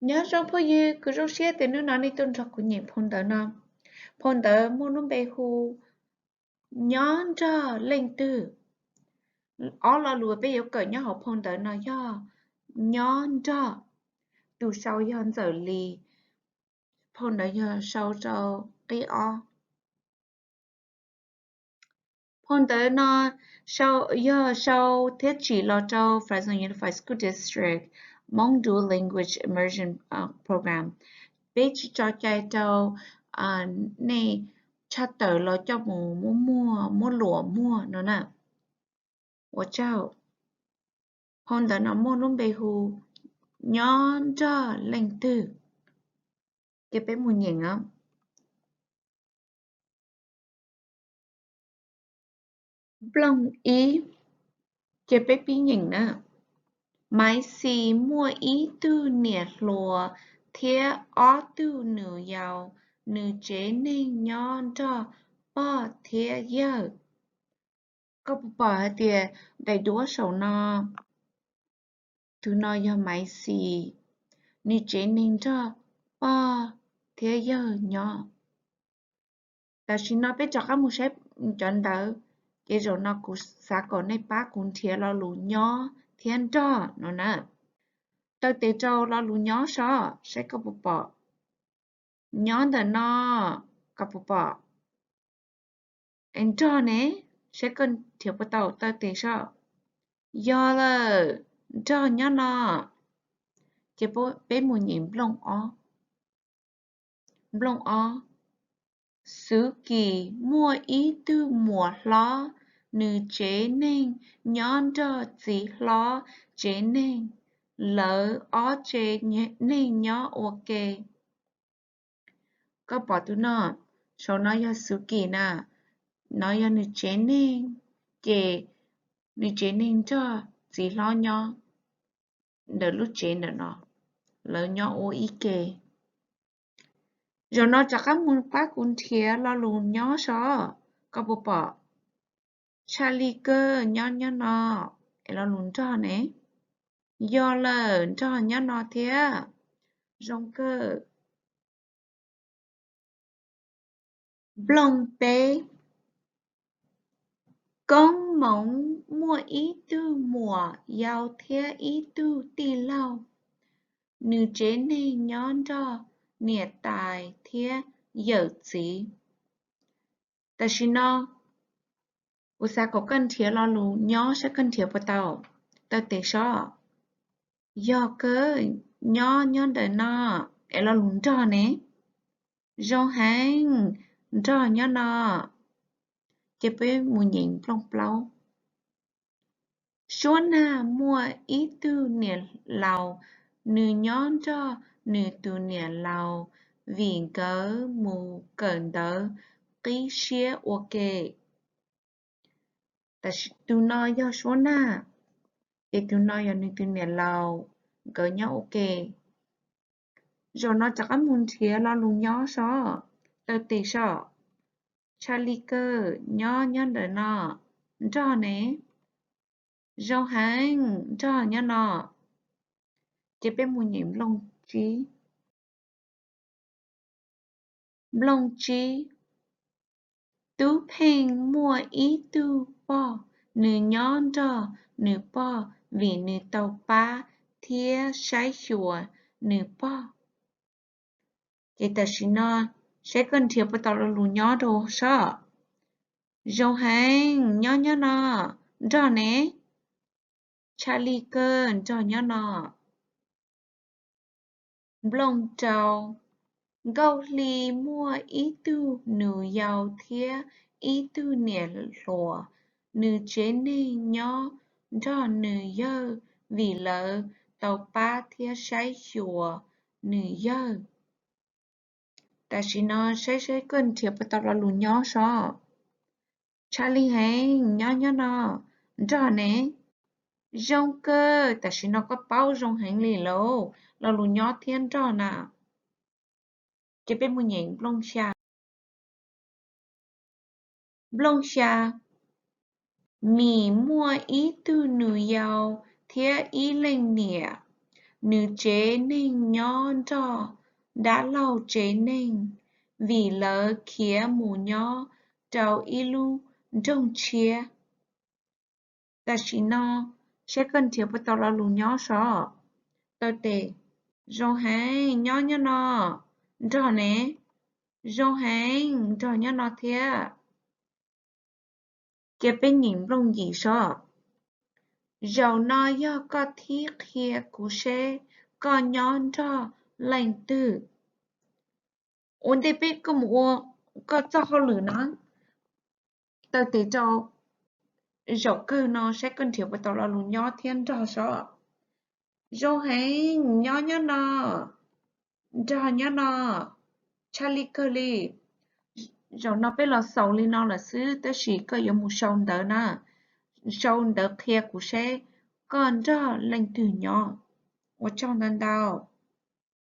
Nyob zoo phooj ywg, kuv zoo siab tias hnub no nej tuaj nrog kuv nyeem phau ntawv no. Phau ntawv muaj lub npe hu nyob nrog leej twg. Ob lo lus peb yuav kawm nyob hauv phau ntawv no yog nyob nrog, tus sau yog Ntxawm Lis, phau ntawv yog sau rau qib ob. Phau ntawv no yog sau thiab tsim los rau Fresno Unified School District Hmong Dual Language Immersion Program. Peb tsis tso cai rau nej tshaj tawm los coj mus muab muag, muab luam muag no na. Ua tsaug. Phau ntawv no muaj lub npe hu nyob nrog leej twg. Ces peb mus nyeem os. Nplooj ib, ces peb pib nyeem na. Maiv Xis muaj ib tug niam hluas thiab ob tug nus yau, nws tsev neeg nyob nrog pog thiab yawg. Koj puas pom hais tias daim duab saum no, tus no yog Maiv Xis, nws tsev neeg nrog pog thiab yawg nyob. Tam sim no peb rov qab mus saib cov ntawv, ces zaum no kuv xav kom nej pab kuv nrhiav lo lus nyob thiab nrog no na. Taw tes rau lo lus nyob sob, saib koj puas pom. Nyob ntawm no, koj puas pom? Es nrog ne, saib koj nrhiav puas tau, taw tes sob. Yog lawm, nrog nyob no. Ces peb mus nyeem nplooj ob. Nplooj ob. Xwv Kis muaj ib tug muam hlob, nws tsev neeg nyob nrog txiv hlob tsev neeg, lawv ob tsev neeg nyob ua ke. Koj pom tus no, saum no yog Xwv Kis na, no yog nws tsev neeg, ces nws tsev neeg nrog txiv hlob nyob ntawm lub tsev ntawm no, lawv nyob ua ib ke. Zaum no rov qab mus pab kuv nrhiav lo lus nyob sob, koj puas pom? Tshaj li kawg, nyob nyob no. Es lo lus nrog ne? Yog lawm, nrog nyob no thiab. Zoo kawg. Nplooj peb. Koob Moov muaj ib tug muam yau thiab ib tug tij laug. Nws tsev neeg nyob nrog niam tais thiab yawm txiv. Tam sim no kuv xav kom koj nrhiav lo lus nyob saib koj nrhiav puas tau. Taw tes sob. Yog kawg, nyob nyob ntawm no. Es lo lus nrog ne? Zoo heev, nrog nyob no. Ces peb mus nyeem nplooj plaub. Suab Nag muaj ib tug niam laus, nws nyob nrog nws tus niam laus vim nkawd mus kawm ntawv qib siab ua ke. Tam sim tus no yog Suab Nag, ces tus no yog nws tus niam laus, nkawd nyob ua ke. Zaum no rov qab mus nrhiav lo lus nyob sob, taw tes sob. Tshaj li kawg, nyob nyob ntawm no. Nrog ne? Zoo heev, nrog nyob no. Ces peb mus nyeem nplooj tsib. Nplooj tsib. Tub Pheej muaj ib tug pog, nws nyob nrog nws pog vim nws tau pab thiab saib xyuas nws pog. Ces tam sim no saib koj nrhiav puas tau lo lus nyob rau sob. Zoo heev, nyob nyob no. Nrog ne? Tshaj li kawg, nrog nyob no. Nplooj rau. Nkauj Hli muaj ib tug nus yau thiab ib tug niam hluas. Nws tsev neeg nyob nrog nws yawg vim lawv tau pab thiab saib xyuas nws yawg. Tam sim no saib saib koj nrhiav puas tau lo lus nyob sob. Tshaj li heev, nyob nyob no. Nrog ne? Zoo kawg, tam sim no koj paub zoo heev li lauj, lo lus nyob thiab nrog na. Ces peb mus nyeem nplooj xya. Nplooj xya. Mim muaj ib tug nus yau thiab ib leej niam. nws tsev neeg nyob nrog dab laug tsev neeg, vim lawv khiav mus nyob rau ib lub nroog tshiab. Tam sim no saib koj nrhiav puas tau lo lus nyob sob. Taw tes, zoo heev, nyob nyob no. Nrog ne, zoo heev, nrog nyob no thiab. Cia peb nyeem nplooj yim sob. Zaum no yog koj thib qhia kuv seb koj nyob nrog leej twg. Ua ntej peb koj mus ua koj txoj hauj lwm no, taw tes rau zaum kawg no saib koj nrhiav puas tau lo lus nyob thiab nrog sob. Zoo heev, nyob nyob no, nrog nyob no, tshaj li kawg li. Zaum no peb los xaus li no lawm xwb tab sis koj yuav mus sau ntawv na, sau ntawv qhia kuv seb koj nrog leej twg nyob. Ua tsaug ntau ntau.